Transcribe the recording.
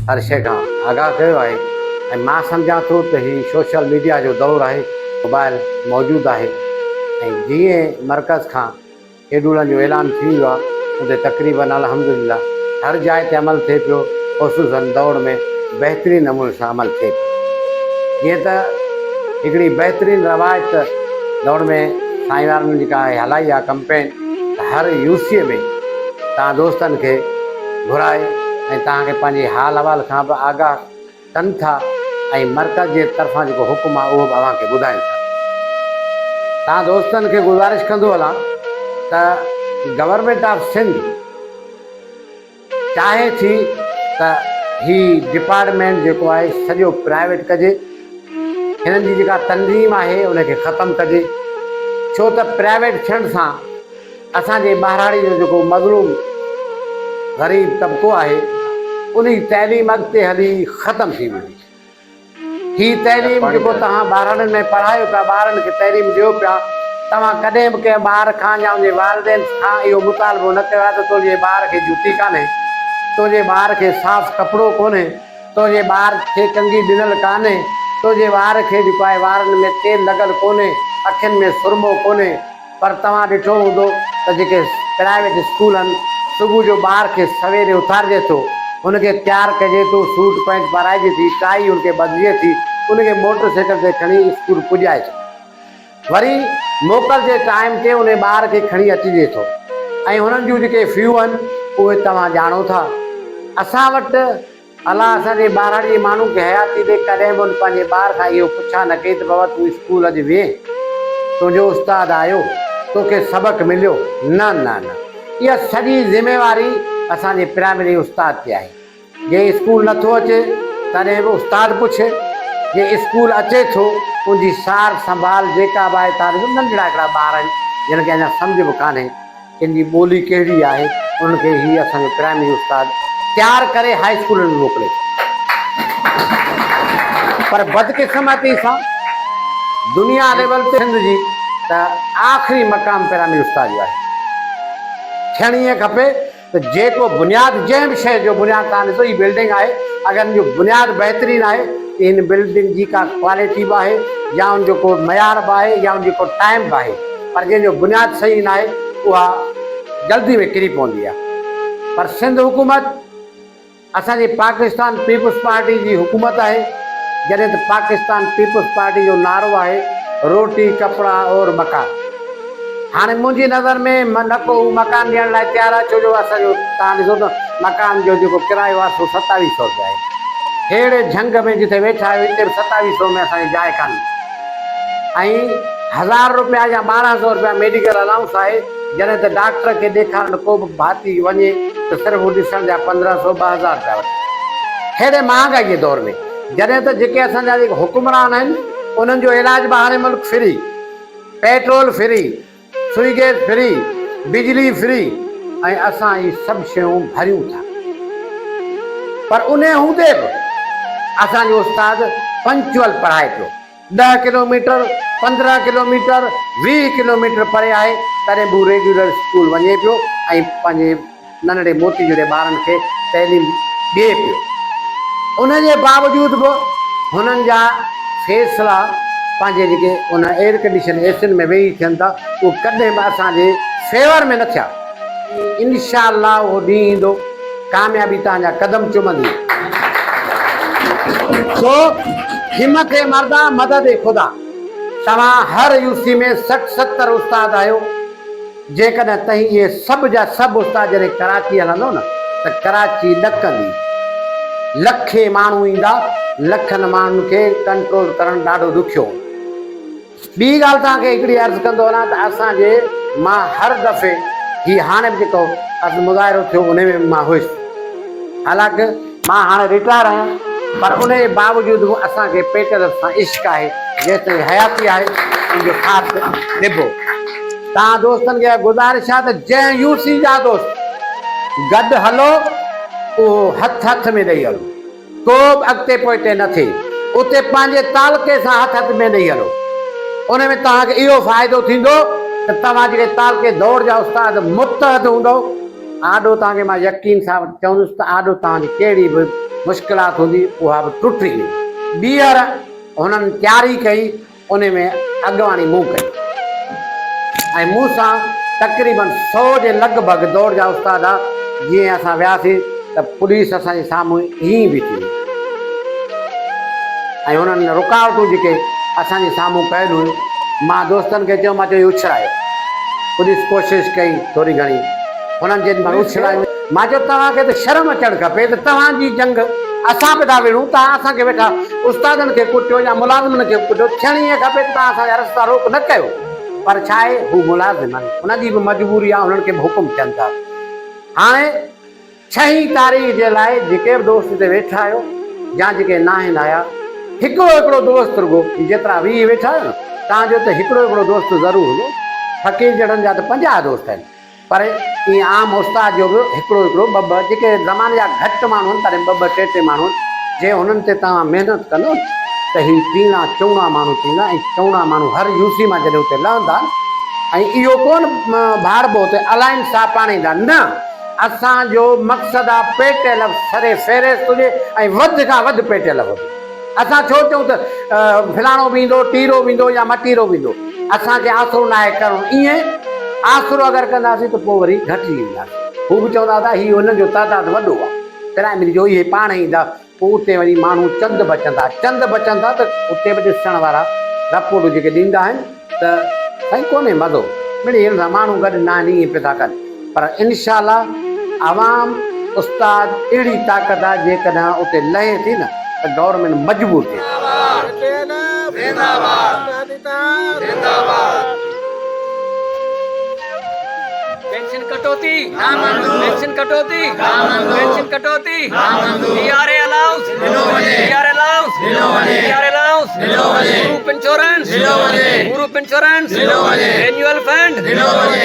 هر شيء کان آگاهه ڪيو آهي ۽ مان سمجهان ٿو ته هي سوشل ميڊيا جو دور آهي، موبائل موجود آهي ۽ جيئن مرڪز کان شيڊولن جو اعلان ٿي ويو آهي ان تي تقريبن الحمدلله هر جاء تي عمل ٿئي پيو خصوصن دوڙ ۾ بهترين نموني سان عمل ٿئي پيو جيئن ته هڪڙي بهترين روايت دوڙ ۾ سائين وارن جيڪا هلائي آهي ڪمپين ته هر يو سي ۾ توهان دوستن کي گهرائي ۽ توهان کي پنهنجي حال احوال کان به آگاهه ڪن ٿا ۽ مرڪز جي طرفان جيڪو حڪم آهي اهو به اوهان کي ٻڌائين ٿا. توهان دوستن کي گذارش ڪندو هلان ته گورنمينٽ آف سنڌ چاهي ٿي ته هي ڊپارٽمينٽ جيڪو آهي سڄو پرائيويٽ ڪجي، هنن جي جيڪا تنظيم آهي ان کي ختم ڪجي ڇو ته پرائيويٽ ٿيڻ سان اسان جي ٻهراڙي جو جيڪو مظلوم غريب طبقو آهي ان جي تعليم اڳتي هلي ختم ٿي ويندي. هي تعليم جيڪو توهان ٻهراڙين ۾ پڙهايو پيا ٻارن کي تعليم ڏيو پيا توهان ڪڏهن به ڪنهن ٻار کان يا ان جي والدين کان اهو مطالبو نه ڪيو آهي ته تنهنجي ٻار کي جوتي ڪانهي تنهنجي ٻار کي صاف ڪپڙو ڪونهي تنهنجي ٻار کي ڪنگي ڏنل ڪانهي تنهنجي ٻار کي جيڪو آهي وارن ۾ تيل لڳل ڪونهي اکين ۾ سرمو ڪونهي پر توهان ڏٺو هوندو ته جيڪي پرائيويٽ اسڪول آهن صبح جو ٻار کي سويري اٿارجي ٿو ان کي تيار ڪجي ٿو سوٽ پينٽ پارائجي ٿي ٽائي ان کي ٻڌجي ٿي ان کي موٽر سائيڪل تي کڻي اسڪول پڄائي ٿو وري موڪل جي ٽائيم تي ان ٻار کي کڻي اچجي ٿو ۽ هنن جون جيڪي فيون آهن اهي توهان ڄاڻو ٿا اسان وٽ الله اسان جي ٻهراڙي جي ماڻهن کي حياتي ڏي، ڪڏهن به هن پنهنجي ٻار کان اهو پڇا نه ڪئي ته بابا تون اسڪول اڄ وئين؟ تنهنجو استاد آيو؟ توکي سبق مليو؟ نه نه نه اها سڄي ذميواري اسان جي پرائمري استاد تي آهي. جي اسڪول نه ٿو اچي تڏهن به استاد پڇي، جي اسڪول اچي ٿو ان جي سار سنڀال جيڪا به آهي تان ڏسو ننڍڙا هڪڙا ٻار آهن جن کي اڃا سمجهه به ڪانهي. ڪن جي ٻولي ڪهڙي آهي، انهن کي هي اسان جو پرائمري استاد تيار ڪري هاء اسڪولن ۾ موڪلي ٿو. پر بدقسمتي سان دنيا ليول تي سنڌ جي ته آخري مقام پرائمري استاد جو آهي. ٿيڻ ائين کپي ته جيڪو بنياد جنهن به شيء جو بنياد توهان ڏسو هي بلڊنگ آهي اگر ان جو بنياد بهترين آهي ته هن بلڊنگ جي ڪا ڪوالٽي به آهي يا ان جو ڪو معيار به آهي يا ان جي ڪو ٽائيم به آهي. پر جنهن جو بنياد صحيح ناهي اها جلدي ۾ ڪري پوندي آهي پر سنڌ حڪومت اسان جي پاڪستان پيپلز پارٽي جي حڪومت آهي جڏهن ته پاڪستان پيپلز پارٽي جو نعرو آهي روٽي ڪپڙا اور مڪان هاڻي منهنجي نظر ۾ نه ڪو هو مڪان ڏيڻ لاء تيار آهي ڇو جو اسان جو تهان ڏسو ته مڪان جو جيڪو ڪرايو آهي سو ستاويهه سو روپيا آهي ههڙي جهنگ ۾ جتي ويٺا آهيو هتي به ستاويهه سو ۾ اسان جي جاء ڪانهي ۽ هزار روپيا يا 1200 روپيا ميڊيڪل الائونس آهي، جڏهن ته ڊاڪٽر کي ڏيکارڻ ڪو به ڀاتي وڃي ته صرف هو ڏسڻ جا 1500 2000 روپيا وٺي. ههڙي مهانگائي جي دور ۾ جڏهن ته جيڪي اسان جا جيڪي حڪمران آهن انهن جو علاج به هاڻي ملڪ فري، پيٽرول فري، سوئي گيس فري، بجلي فري ۽ اسان هي سڀ شيون ڀريون ٿا پر انهي هوندي به اسان جو استاد پنچوئل پڙهائي پيو. ڏهه ڪلوميٽر، 15 ڪلوميٽر، 20 ڪلوميٽر پري آهي، تڏهن به هو ريگيولر اسڪول وڃي پيو ۽ پنهنجي ننڍڙي موتي جهڙي ٻارن کي تعليم ڏئي پيو. ان جي باوجود به هنن جا فيصلا پنهنجي جيڪي ان ايئر ڪنڊيشن اي سين ۾ ويهي ٿين ٿا، اهي ڪڏهن به اسان جي فيور ۾ نه ٿيا. انشاء الله اهو ڏينهن ايندو. ڪاميابي توهان جا قدم چمندي. سو همت اي مردا مدد اي خدا. توهان هر يو سي ۾ 60 70 استاد آهيو. جيڪڏهن تهين اهي سڀ جا سڀ استاد جڏهن ڪراچي هلندو نه ته ڪراچي ڏڪندي. لکين ماڻهو ايندا، لکن ماڻهن کي ڪنٽرول ڪرڻ ڏاڍو ڏکيو هوندو. ٻي ڳالهه توهان کي هڪڙي عرض ڪندو هلان ته اسان جي مان هر دفعي هي هاڻي به جيڪو عرض مظاهرو ٿيو انهي ۾ به مان هيس حالانڪ مان هاڻي رٽائر آهيان پر انهي جي باوجود به اسان کي پيٽلف سان عشق آهي جيستائين حياتي آهي ان جو ساٿ ڏبو. توهان دوستن کي اها گذارش آهي ته جنهن يو سي جا دوست گڏ هلو اهو هٿ هٿ ۾ ڏئي هلو. ڪو به اڳتي پوئتي نه ٿئي. اتي پنهنجي تعلقي سان هٿ هٿ ۾ ڏئي هلو. ان ۾ توهان کي اهو فائدو ٿيندو ته توهان جيڪي تعلقي دوڙ جا استاد متحد هوندؤ، آڏو توهان کي مان يقين سان چوندس ته آڏو توهان جي ڪهڙي به مشڪلات هوندي اها به ٽٽي ويندي. ٻيهر هنن تياري ڪئي ان ۾ اڳواڻي مون ڪئي ۽ مون سان تقريبن سو جي لڳ ڀڳ دوڙ جا استاد ها. جيئن اسان وياسين ته پوليس اسان جي سامهون ائين بيٺي هئي ۽ هنن رڪاوٽون جيڪي اسان جي سامهون ڪيل هيون مان دوستن کي چيو مان چيو هي اڇلايو. پوليس ڪوشش ڪئي ٿوري گهڻي هنن جيڏي مهل اڇلايون. مان چيو توهان کي ته شرم اچڻ کپي ته توهان جي جنگ اسان به ٿا وڙهون، توهان اسان کي ويٺا استادن کي ڪٽيو يا ملازمن کي ڪٽيو، ٿيڻ ائين کپي ته توهان اسان جا رستا روڪ نه ڪيو، پر ڇا آهي هو ملازم آهن، انهن جي به مجبوري آهي، انهن کي به حڪم ٿين ٿا. هاڻي ڇهين تاريخ جي لاء جيڪي به دوست هتي ويٺا آهيو يا جيڪي ناهن آيا، هڪڙو هڪڙو دوست رڳو، هي جيترا 20 ويٺا آهيو نه، توهان جو ته هڪڙو هڪڙو دوست ضرور هوندو، فقير جهڙن جا ته 50 دوست آهن. پر ائين عام استاد جو به هڪڙو هڪڙو، ٻه ٻه، جيڪي زماني جا گهٽ ماڻهو آهن، تڏهن ٻه ٻه، ٽي ٽي ماڻهو آهن، جي هنن تي توهان محنت ڪندو ته هي ٽيڻا چوڻا ماڻهو ٿيندا ۽ چوڻا ماڻهو هر يو سي مان جڏهن اتي لهندا ۽ اهو ڪونه ڀاڙبو ته الائنس صاحب پاڻ ايندا، نه اسان جو مقصد آ پيٽيل سري فهرست هجي ۽ وڌ کان وڌ پيٽيل هجي. اسان ڇو چئون ته فلاڻو به ايندو، ٽيرو به ايندو يا مٽيرو به ايندو. اسان کي آسرو ناهي ڪرڻو. ائين آسرو اگر ڪنداسين ته پوء وري گهٽجي وينداسين. هو به چوندا ته هي هنن جو تعداد وڏو آهي. پرائمري جو اهي پاڻ ايندا پوء اتي وري ماڻهو چند بچندا. چند بچندا ته اتي به ڏسڻ وارا رپورٽون جيڪي ڏيندا آهن ته سائين ڪونهي مزو مڙئي هن سان ماڻهو گڏ ناهن ائين پيا ٿا ڪن پر انشاء الله عوام استاد اهڙي طاقت آهي جيڪڏهن اتي لهي ٿي نه ته گورنمينٽ مجبور ٿئي ٿي. پينشن ڪٽوتي پينشن ڪٽوتي پينشن ڪٽوتي ڊي آر اي الائونس ڏنو وڃي ڊي آر الائونس ڏنو وڃي ڊي آر الائونس ڏنو وڃي گروپ انشورنس ڏنو وڃي گروپ انشورنس ڏنو وڃي رينيوئل فنڊ ڏنو وڃي.